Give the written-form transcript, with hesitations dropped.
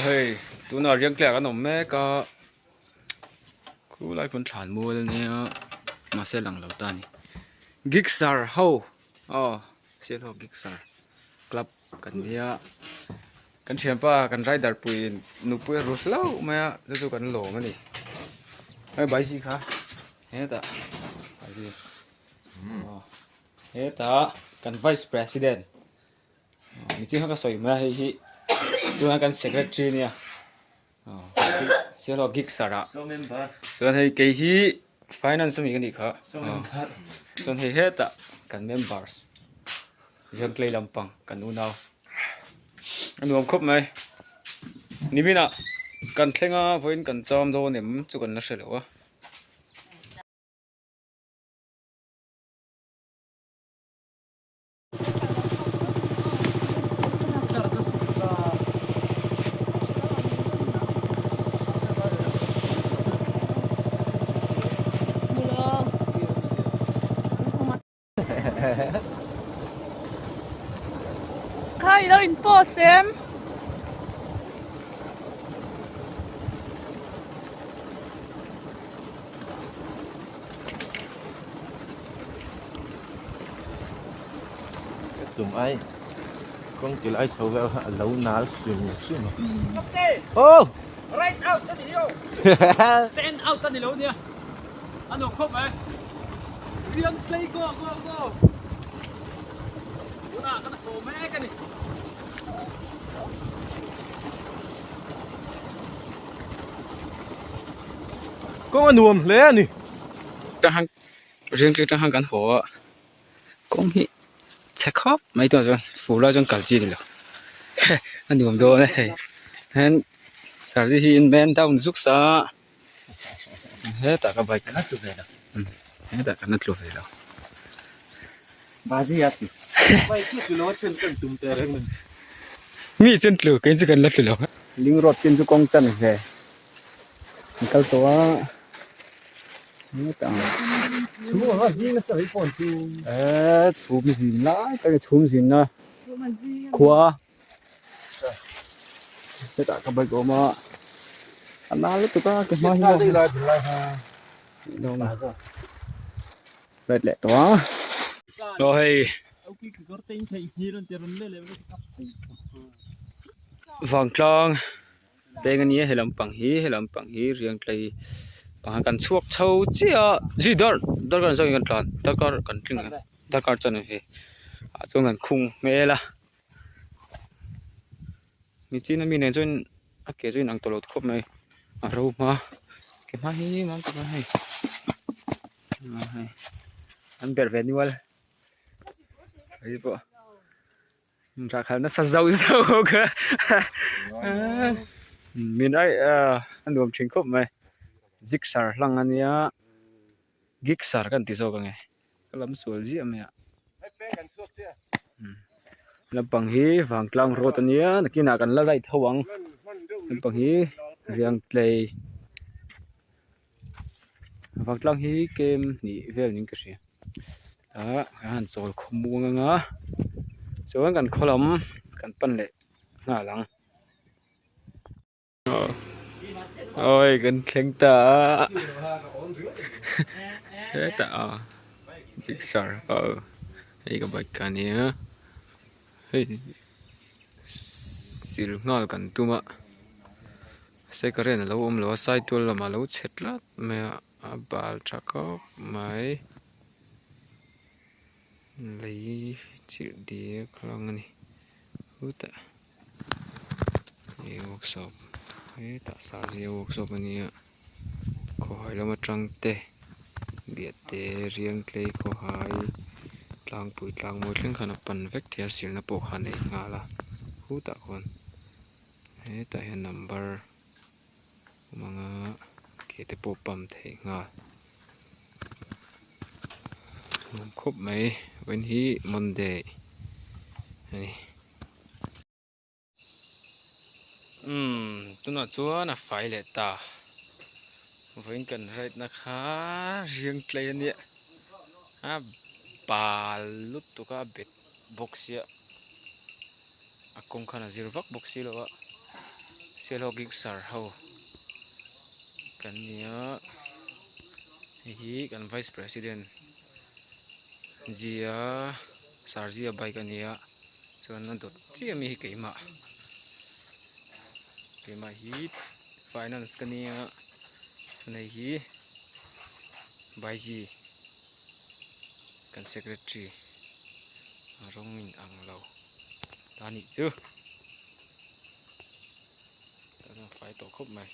Aw hei tunah riangtlai ah kan awm mek a khulai khawn thlan mual ania mahse a lang lo ta a ni gixxer ho aw sialhawk gixxer club kan nia kan thianpa kan rider puiin nupui a ru hlauh mai a chu chu kan lawm a ni hei bike kha hetah hetah kan vice president. Miching kha ka sawi mai a hei hi tuna kan secretary ania sialhaw gixxer ah chuan hei kei hi finance ami ka nih kha chuan hei hetah kan members Riangtlei lampang kan unau a nuam khawp mai nimin ah kan thleng a vawiin kan cham dawn em chu kan la hre lo a. Kha i lo in post em? Tum ai kawng ti lai chho vel kha a lo nal hrim hrim a. Oh! Right out a ni hi aw. Ten out a ni lo nia. A nuam khawp mai. Riang tlei go go go. Tunah kan haw mek a ni. Kawng a nuam hle a ni. Tang riangtlei tang khan kan haw a kawng hi chhe khawp mai tunah chuan fur lai chuan kal chi a ni lo a nuam dawn a hei hian sarli hi in man down zuk sa hetah ka bike a hetah kan la tlu ve lo. Mi chuan tlu kei chu kan la tlu lo. Ling road chen chu kawng chan ve an kal tawh a hetah eh chhum zin lai tak a chhum zin na khua hetah ka bike a awm a a nal lutuk a ke hma hi maw red leh tawh a aw hei vangtlang peng a nia he lampang hi he lampang hi riangtlei pakhat kan chhuak chho chiah a zui dar darkar an zawngin kan tlan darkar kan tling ang darkar chuan a ve ah chuan kan khung hmel a mitin ami nen chuan a ke chu a inang tawh lo khawp mai a ro hma ke hma hi mam tak a hei an berh ve nual hei pawh rah khalh nasa zauh zauh kha min ai a nuam thin khawp mai zigzag hlang ania. Gixxer kan ti zawk ange ka lam sual ziah mai a lampang hi vangtlang road ania nakinah kan la ride ho ang lampang hi riangtlei vangtlang hi kem hnih vel niin ka hria ah kan han chawl khawmuang anga chuan kan khaw lam kan pan leh nghal ang. Awi kan thleng ta a hetah a gixxer aw hei ka bike ka nia hei sil nghal kan tum a second a lo awm lo a saitual lamah a lo chhe tlat mai a a bal tha khawp mai lei chirh diak hlang a ni hutah. Hei workshop hetah sarzia workshop a nia khawhai lam atang te biate riangtlei khawhai tlangpui tlangmawi thleng khan a pan vek thei a silna pawh kha a nei nghal a khutah khuan hetah hian number awm ang a ke te pawh pump theih nghal nuam khawp mai vawiin hi monday a ni. Umm tunah chuan a fai leh ta vawiin kan ride na kha riang tlei a nia a bal lutuk a a bet bawk sia a kawng khan a zir vak bawk si lo a. Sialhawk gixxer ho kan ni a hei hi kan vice president Zia sir Zia bike a ni a chuan a dawt chiah ami hi keimah keimah hi finance ka nia chuan hei hi Baiji kan secretary a rawng in ang lo ta nih chu. Tah chuan fai tawh khawp mai.